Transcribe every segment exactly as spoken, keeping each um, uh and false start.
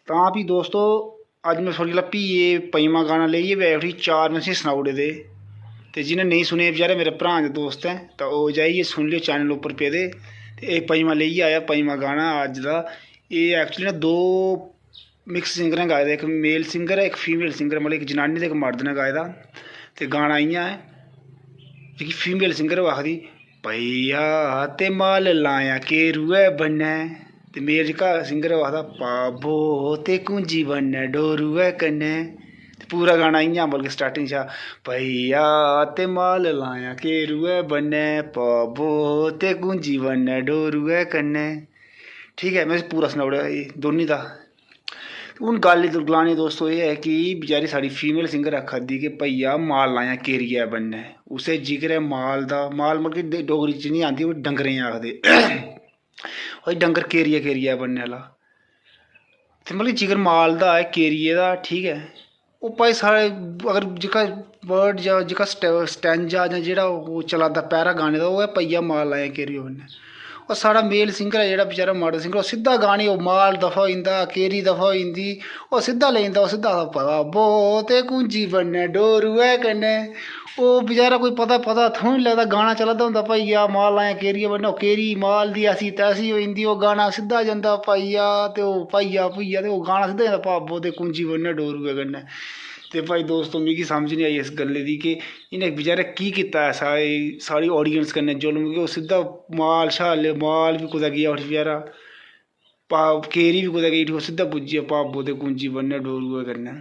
तां फ्ही दोस्तो, अज्ज में थुआढ़े कोला फ्ही एह् पंजमां गाना लेइयै बी आया उठी, चार में तुसेंगी सनाई ओड़े दे। ते जि'नें नेईं सुने, बेचारे मेरे भ्राऽ ते दोस्त ऐ, तां ओह् जाइयै सुनी लैओ, चैनल उप्पर पेदे। ते एह् पंजमां लेइयै आया, पंजमां गाना अज्ज दा। एह् actually ना दो मिक्स सिंगरें गाए दा, इक मेल सिंगर ऐ, इक फीमेल सिंगर, मतलब इक जनानी ते इक मर्द ने गाए दा। ते गाना इ'यां ऐ, जेह्की फीमेल सिंगर ओह् आखदी, "भैया ते माल लायां केरुए बन्नै।" ते मेल जेह्का सिंगर ओह् आखदा, "पाबो ते कुंजी बन्नै डोरुए कन्नै।" ते पूरा गाना इ'यां, बल्कि स्टार्टिंग शा, "भैया ते माल लायां केरुए बन्नै, पाबो ते कुंजी बन्नै डोरुए कन्नै।" ठीक ऐ, में पूरा सनाई ओड़ेआ एह् दोन्नी दा। हून गल्ल इद्धर गलानी दोस्तो एह् ऐ कि बेचारी साढ़ी फीमेल सिंगर आखा दी कि भैया माल लायां केरियै बन्नै। उसे जिकर ऐ माल दा, माल मतलब कि डोगरी च निं आंदी, ओह् डंगरें गी आखदे। ओह् डंगर केरियै, केरियै बन्ने आह्ला। ते मतलब जिकर माल दा ऐ, केरियै दा, ठीक ऐ। ओह् भाई साढ़े अगर जेह्का वर्ड जां जेह्का स्टै-, स्टैंजा जां जेह्ड़ा ओह् चला दा पैरा गाने दा, ओह् ऐ, "भैया माल लायां केरियै बन्नै।" ओह् साढ़ा मेल सिंगर ऐ जेह्ड़ा बेचारा मर्द सिंगर, ओह् सिद्धा गाने, ओह् माल दफा होई जंदा, केरी दफा होई जंदी, ओह् सिद्धा लेई जंदा, ओह् सिद्धा आखदा, "पाबो ते कुंजी बन्नै डोरुए कन्नै।" ओह् बेचारा कोई पता, पता थोह्ड़ी लगदा, गाना चला दा होंदा, "भैया माल लायां केरियै बन्नै", ओह् केरी माल दी ऐसी तैसी होई जंदी, ओह् गाना सिद्धा जंदा, "भैया" ते ओह् "भैया, भैया" ते ओह् गाना सिद्धा जंदा, "पाबो ते कुंजी बन्नै डोरुए कन्नै।" ते भाई दोस्तो, मिगी समझ निं आई इस गल्लै दी कि इ'नें बेचारे की कीता ऐसा, एह् साढ़ी audience कन्नै जुल्म, कि ओह् सिद्धा माल शाल, माल बी कुतै गेआ उठी बेचारा, पा-, केरी बी कुतै गेई उठी, ओह् सिद्धा पुज्जी गेआ पाबो ते कुंजी बन्नै डोरुए कन्नै।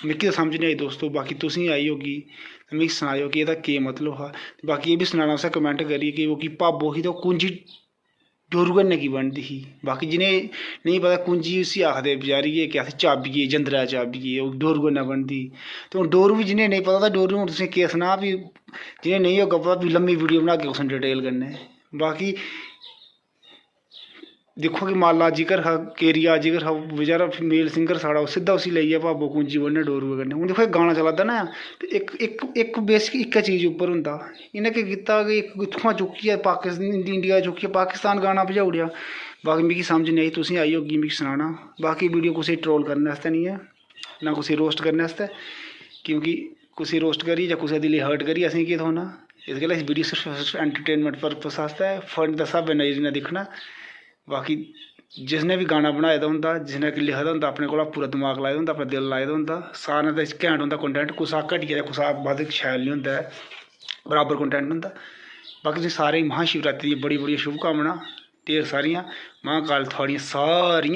मिगी ते समझ निं आई दोस्तो, बाकी तुसेंगी आई होगी ते मिगी सनाएओ कि एह्दा केह् मतलब हा। बाकी एह् बी सनाना तुसें comment करियै कि ओह् की पाबो ही ते ओह् कुंजी डोरुए कन्नै की बनदी ही। बाकी जि'नें नेईं पता, कुंजी उसी आखदे बेचारी गी, कि अस चाबियै, जंदरा चाबियै, ओह् डोरुए कन्नै बनदी। ते हून डोरू बी जि'नें नेईं पता, तां डोरू हून तुसें केह् सनाऽ, फ्ही जि'नें नेईं होगा पता, फ्ही लम्मी video बनागे कुसै detail कन्नै। बाकी दिक्खो कि माला जिकर हा, केरिया जिकर हा, बेचारा मेल सिंगर साढ़ा, ओह् सिद्धा उसी लेई गेआ भाबो कुंजी बन्नै डोरुए कन्नै। हून दिक्खो, एह् गाना चला दा ना, ते इक, इक, इक basic इक्कै चीज उप्पर होंदा। इ'नें केह् कीता कि इक इत्थुआं चुक्कियै पाकिस्तान, इंडिया चुक्कियै पाकिस्तान गाना पजाई ओड़ेआ। बाकी मिगी समझ नेईं आई, तुसें आई होगी मिगी सनाना। बाकी video कुसै गी troll करने आस्तै निं ऐ, ना कुसै गी roast करने आस्तै, क्योंकि कुसै गी roast करियै जां कुसै दिलै गी hurt करियै असेंगी केह् थ्होना? इस गल्ला इस video सिर्फ, सिर्फ entertainment purpose आस्तै, fun दे स्हाबै नै जिन्ना दिक्खना। बाकी जिसने बी गाना बनाए दा होंदा, जिसने कि लिखे दा होंदा, अपने कोला पूरा दमाग लाए दा होंदा, अपना दिल लाए दा होंदा, सारें दा घैंट होंदा content, कुसै दा घटिया ते कुसै दा बद्ध शैल निं होंदा ऐ, बराबर content होंदा। बाकी तुसें सारें गी महाशिवरात्रि दियां बड़ी, बड़ी शुभकामनां, ढेर सारियां। महाकाल थुआढ़ियां सारियां